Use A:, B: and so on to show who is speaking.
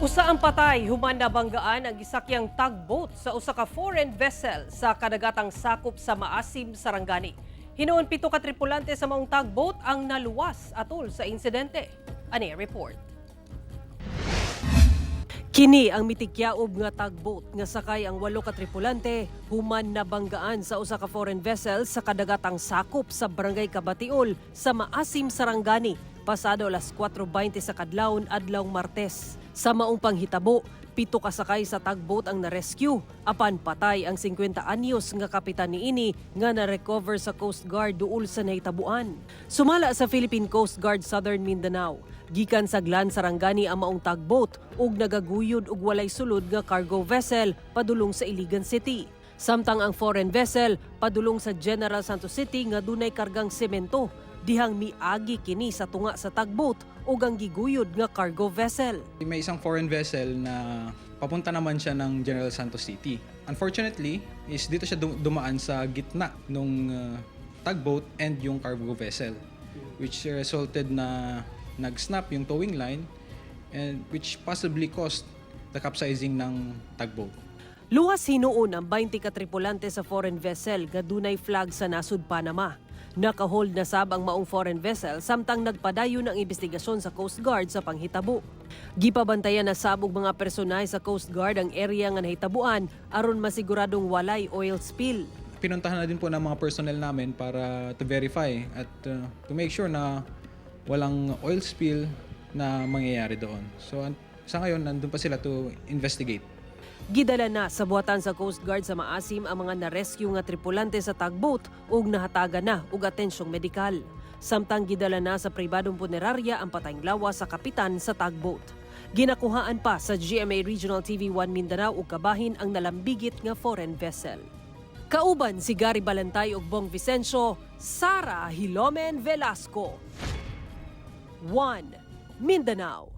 A: Usa ang patay human nabanggaan ang gisakyang tugboat sa usa ka foreign vessel sa kadagatang sakop sa Maasim, Sarangani. Hinuon 7 ka tripulante sa maong tugboat ang naluwas atol sa insidente. Ani report. Kini ang mitikyaob nga tugboat nga sakay ang 8 ka tripulante human nabanggaan sa usa ka foreign vessel sa kadagatang sakop sa Barangay Cabatiol sa Maasim, Sarangani pasado alas 4:20 sa kadlawon adlawng Martes. Sa maong panghitabo, 7 ka sakay sa tugboat ang na-rescue apan patay ang 50 anyos nga kapitan niini nga na-recover sa Coast Guard duol sa nahitabuan. Sumala sa Philippine Coast Guard Southern Mindanao, gikan sa Glan, Sarangani ang maong tugboat ug nagaguyod og walay sulod nga cargo vessel padulong sa Iligan City. Samtang ang foreign vessel padulong sa General Santos City nga dunay kargang semento dihang miagi kini sa tunga sa tugboat ug ang giguyod nga cargo vessel.
B: May isang foreign vessel na papunta naman siya ng General Santos City. Unfortunately, is dito siya dumaan sa gitna nung tugboat and yung cargo vessel, which resulted na nag-snap yung towing line and which possibly caused the capsizing ng tugboat.
A: Luwas hinuon ang 20 ka tripulante sa foreign vessel nga dunay flag sa nasud Panama. Nakahold na sab ang maong foreign vessel samtang nagpadayon ang investigasyon sa Coast Guard sa panghitabo. Gipabantayan na sab og mga personahe sa Coast Guard ang area nga nahitabuan aron masiguradong walay oil spill.
B: Pinuntahan na din po ng mga personnel namin para to verify at to make sure na walang oil spill na mangyayari doon. So sa ngayon, nandun pa sila to investigate.
A: Gidala na sa buhatan sa Coast Guard sa Maasim ang mga na-rescue nga tripulante sa tugboat ug nahatagan na og atensyong medikal. Samtang gidala na sa pribadong punerarya ang patayng lawas sa kapitan sa tugboat. Ginakuhaan pa sa GMA Regional TV 1 Mindanao ug kabahin ang nalambigit nga foreign vessel. Kauban si Gary Balantay ug Bong Vicencio, Sara Hilomen Velasco. 1 Mindanao.